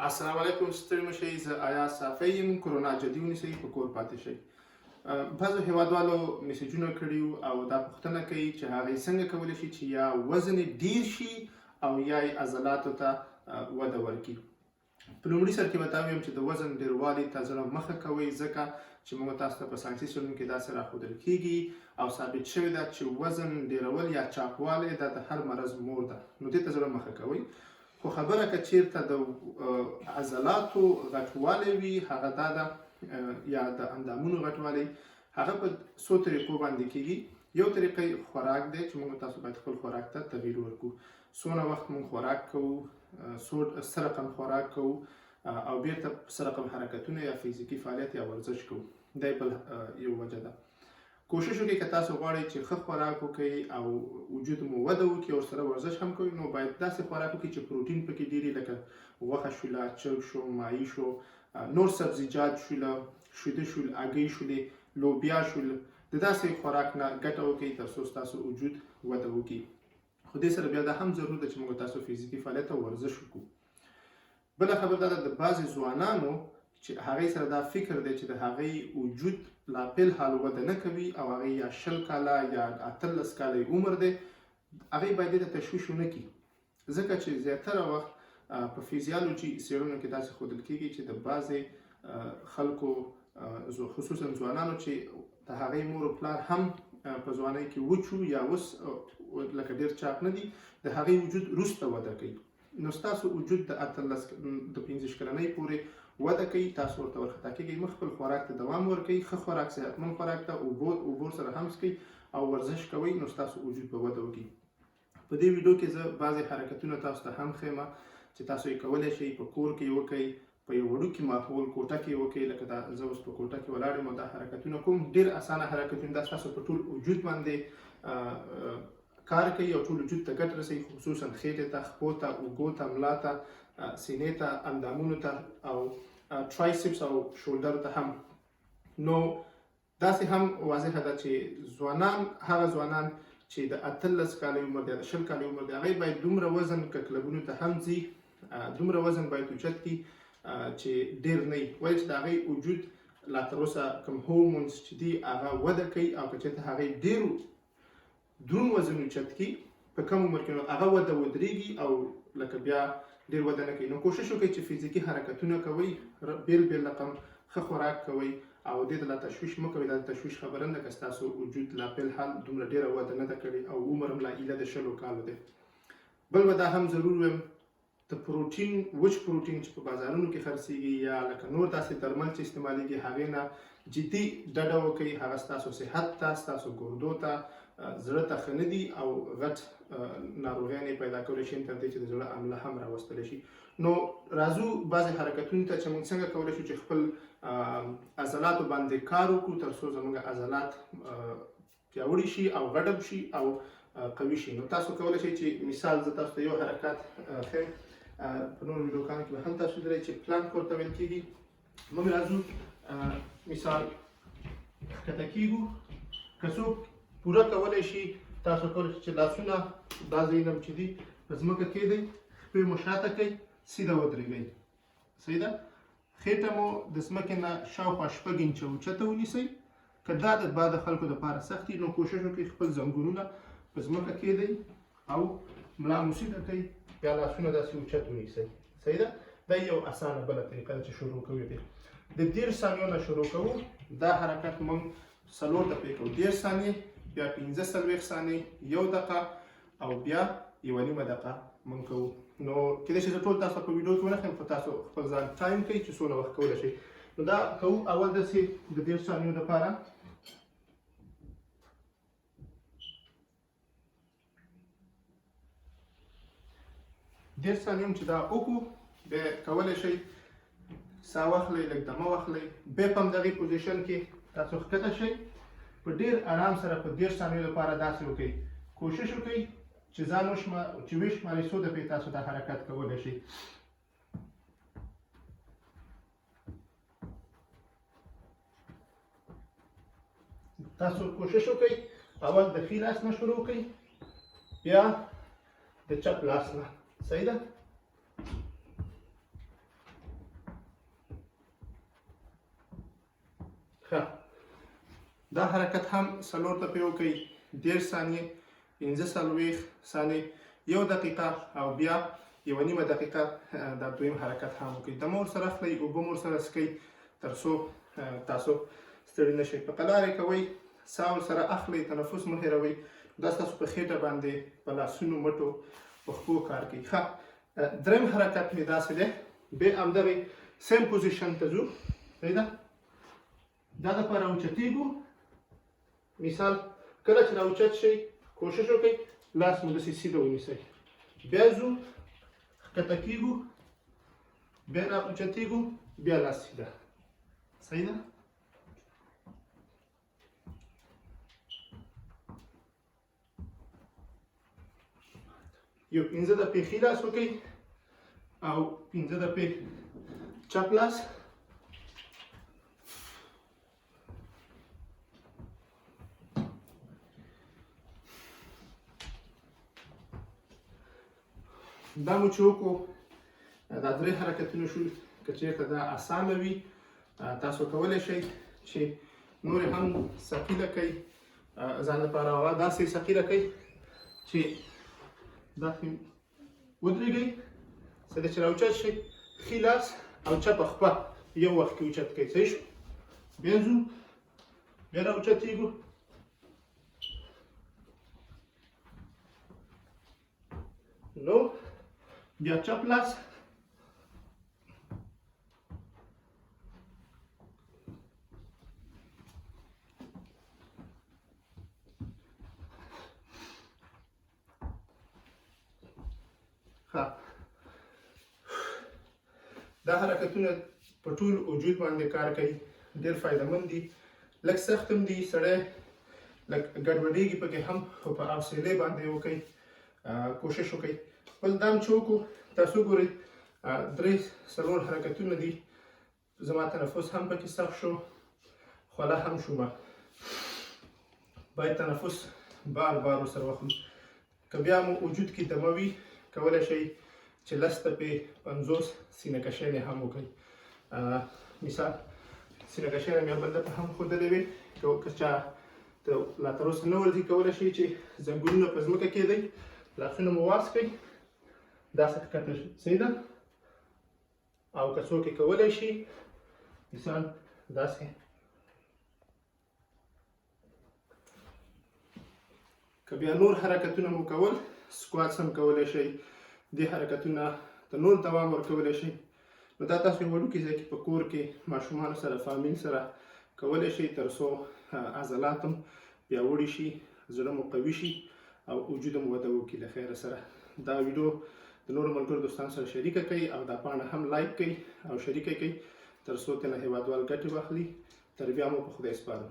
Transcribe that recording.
السلام علیکم، ستړي مه شئ. زه آیا صافی یم. کرونا جدي ونیسئ، په کور پاتې شئ. بعضو هیوادوالو میسجونه کړي او دا پوښتنه کوي چې هغوی څنګه کولی شي چې یا وزن یې ډیر شي او یا یې عضلاتو ته وده ورکړي. په لومړي سر کې به دا ویم چې د وزن ډیروالي ته زړه مخه کوئ، ځکه چې موږ تاسو ته په ساینسي څېړنو کې داسې راښودل کیږي او ثابت شوې ده چې وزن ډیرول یا چاقوالی دا د هر مرض مور ده، نو دې ته زړه مخه کوئ. خو خبره که چیرته د عضلاتو غټوالی وي، هغه دا ده، یا د اندامونو غټوالی، هغه په څو طریقو باندې کیږي. یو طریقه خوراک دی چې موږ تاسو باید خپل خوراک ته تغییر ورکړو. څونه وخت موږ خوراک کوو، څه رقم خوراک کوو او بیرته څه رقم حرکتونه یا فزیکي فعالیت یا ورزش کوو، دا بل یو وجه ده. کوشش وکړئ که تاسو غواړئ چې ښه خوراک وکړئ او وجود مو وده وکړي او سره ورزش هم کوئ، نو باید داسې خوراک وکړئ چې پروټین پکې ډېر، لکه غوښه شوله، چرګ شو، ماهي شو، نور سبزیجات شوله، شیده شول، هګۍ شولې، لوبیا شول. د داسې خوراک نه ګټه وکړئ تر څو ستاسو وجود وده وکړي. خو دې سره بیا دا هم ضرور ده چې موږ تاسو فزیکي فعالیت او ورزش وکړو. بله خبره دا ده، د بعضې ځوانانو چې هغې سره دا فکر دی چې د هغې وجود لا په الحال وده نه کوي او هغې یا 20 کاله یا 18 کاله عمر دی، هغې باید دې ته تشویش ونه کړي، ځکه چې زیاتره وخت په فیزیالوجي څېړنو کې داسې ښودل کېږي چې د بعضې خلکو، خصوصا ځوانانو، چې د هغې مور او پلار هم په ځوانۍ کې وچو یا اوس لکه ډېر چاق نه دي، د هغې وجود وروسته وده کوي. نو ستاسو وجود د 18، د 25 کلنۍ پورې وده کوي، تاسو ورته ورخطا کېږئ مه. خپل خوراک ته دوام ورکوئ، ښه خوراک، صحتمند خوراک ته، اوبو سره هم څښئ او ورزش کوئ، نو ستاسو وجود به وده وکړي. په دې ویډیو کې زه بعضې حرکتونه تاسو ته هم ښیم چې تاسو یې کولی شئ په کور کې وکړئ، په یو وړوکي ماحول کوټه کې وکړئ. لکه دا زه اوس په کوټه کې ولاړ یم او دا حرکتونه کوم. ډېر اسانه حرکتونه، دا ستاسو په ټول وجود باندې کار کوي او ټول وجود ته ګټه رسوي، خصوصا خېټې ته، خپو ته، اوږو ته، ملا ته، سینې ته، اندامونو ته او triceps او shoulder ته هم. نو داسې هم واضحه ده چې ځوانان، هغه ځوانان چې د 18 کاله عمر دی، د 20 کاله عمر دی، هغوی باید دومره وزن، که کلبونو ته هم ځي، دومره وزن باید اوچت کړي چې ډېر نه وي، ولې چې د هغوی وجود لا تر اوسه کوم hormones چې دي هغه وده کوي، او که چېرته هغوی ډېر درون وزن اوچت کړي په کم عمر کې، نو هغه وده ودرېږي او لکه بیا ډېر وده نه کوي. نو کوشش وکړئ چې فزیکي حرکتونه کوئ، بېل بېل رقم ښه خوراک کوئ او دې ته لا تشویش مه کوئ. دا د تشویش خبره نه ده که ستاسو وجود لا په الحال دومره ډېره وده نه ده کړې او عمر هم لا ایله د 20 کالو دی. بل به دا هم ضرور ویم، د پروټین، وچ پروټین چې په بازارونو کې خرڅېږي یا لکه نور داسې درمل چې استعمالېږي، هغې نه جدي ډډه وکړئ. هغه ستاسو صحت ته، ستاسو ګردو ته، زړه ته ښه نه دي او غټ ناروغیان یې پیدا کولی شي، تر دې چې د زړه حمله هم راوستلی شي. نو راځو بعضې حرکتونو ته چې موږ څنګه کولی شو چې خپل عضلاتو باندې کار وکړو تر څو زموږ عضلات پیاوړي شي او غټ شي او قوي شي. نو تاسو کولی شئ چې مثال زه تاسو ته یو حرکت ښیم، په نورو ویډیوګانو کې به هم تاسو لیدلی چې plank ورته ویل کېږي. موږ راځو، مثال ښکته کېږو. که څوک پوره کولی شي، تاسو کولی شئ چې لاسونه دا ځایونه چې دي په ځمکه کېږدئ، خپې مو شاته کړئ، سیده ودرېږئ. صحیح ده؟ خېټه مو د ځمکې نه شاوخوا 6 انچه اوچته ونیسئ. که دا د بعد خلکو دپاره سخت وي، نو کوشش وکړئ خپل زنګونونه په ځمکه کېږدئ او ملا مو سیده کړئ، بیا لاسونه داسې اوچت ونیسئ. صحیح ده؟ دا یو اسانه بله طریقه ده چې شروع کوو. بیا د 30 ثانیو نه شروع کوو. دا حرکت موږ څلور دقیقې کوو، 30 ثانیې، بیا 45 ثانیې، یو دقیقه او بیا یوه نیمه دقیقه موږ کوو. نو کېدای شي زه ټول تاسو په ویډیو کې ونه ښیم، خو تاسو خپل ځان time کړئ چې څونه وخت کولی شئ. نو دا کوو اول داسې د 30 ثانیو دپاره. 30 ثانیې هم چې دا وکړو، بیا کولی شئ ساه واخلئ، لږ دمه واخلئ، بیا په همدغې position کې تاسو ښکته شئ په ډېر ارام سره په 30 ثانیو لپاره داسې وکړئ. کوشش وکړئ چې ځان چې وشمارئ څو دفعې تاسو دا حرکت کولی شئ. تاسو کوشش وکړئ اول د ښي لاس نه شروع کړئ، بیا د چپ لاس نه. صحیح ده؟ ښه، دا حرکت هم 4 دفعې وکړئ، 30 ثانیې، 45 ثانیې، 1 دقیقه او بیا 1.5 دقیقه دا دویم حرکت هم وکړئ. دمه ورسره اخلئ، اوبه مو ورسره څښئ تر څو تاسو ستړي نه شئ. په قلارې کوئ، ساه ورسره اخلئ، تنفس مه هېروئ. دا ستاسو په خېټه باندې په لاسونو، مټو، په پښو کار کوي. ښه، دریم حرکت مې داسې دی، بیا همدغې same position ته ځو. صحیح ده؟ دا دپاره اوچتېږو. مثال کله چې راوچت شئ کوشش وکړئ لاس مو داسې سیده ونیسئ، بیا ځو ښکته کېږو، بیا را اوچتېږو، بیا لاس سیده. صحیح ده؟ یو 5 دقیقې ښي لاس وکړئ او 5 دقیقې چپ لاس. دا مو چې وکړو دا 3 حرکتونه شو. که چېرته دا اسانه وي تاسو کولی شئ چې نورې هم ثقیله کړئ ځان لپاره، هغه داسې ثقیله کړئ چې داسې ودرېږئ، څه چې راوچت شئ ښي لاس او چپه خپه یو وخت کې اوچت کړئ. صحیح شو؟ بیا ځو، بیا راوچتېږو، نو بیا چپ لاس، ښه. دا حرکتونه په ټول وجود باندې کار کوي، ډېر فایدهمند دي، لږ سخت هم دي، سړی لږ ګډوډېږي پکې هم، خو په حوصلې باندې وکړئ، کوشش وکړئ. بل دام چې وکړو تاسو ګورئ 3-4 حرکتونه دي، زما تنفس هم پکې سخت شو، خوله هم شومه. باید تنفس بار بار ورسره واخلو. که بیا مو وجود کې دمه وي کولی شئ چې 10 دقیقې 50 سینه کشنې هم وکړئ. مثال سینه کشنه مې بل دفعه هم ښودلې وي، که چا ته لا تر اوسه نه ورځي کولی شئ چې زنګونونه په ځمکه کېږدئ، لاسونه مو واز کړئ، داسې ښکته شي. صحیح ده؟ او که څوک یې کولی شي مثال داسې که بیا نور حرکتونه مو کول، squats هم کولی شئ، دې حرکتونه ته نور دوام ورکولی شئ. نو دا تاسو یو وړوکي ځای کې په کور کې ماشومانو سره، فامیل سره کولی شئ تر څو عضلات هم پیاوړي شي، زړه مو قوي شي او وجود مو وده وکړي له خیره سره. دا ویډیو د نورو ملګرو دوستانو سره شریکه کړئ او دا پاڼه هم like کړئ او شریکه کړئ تر څو ترېنه هېوادوال ګټې واخلي. تر بیا مو په خدای سپارم.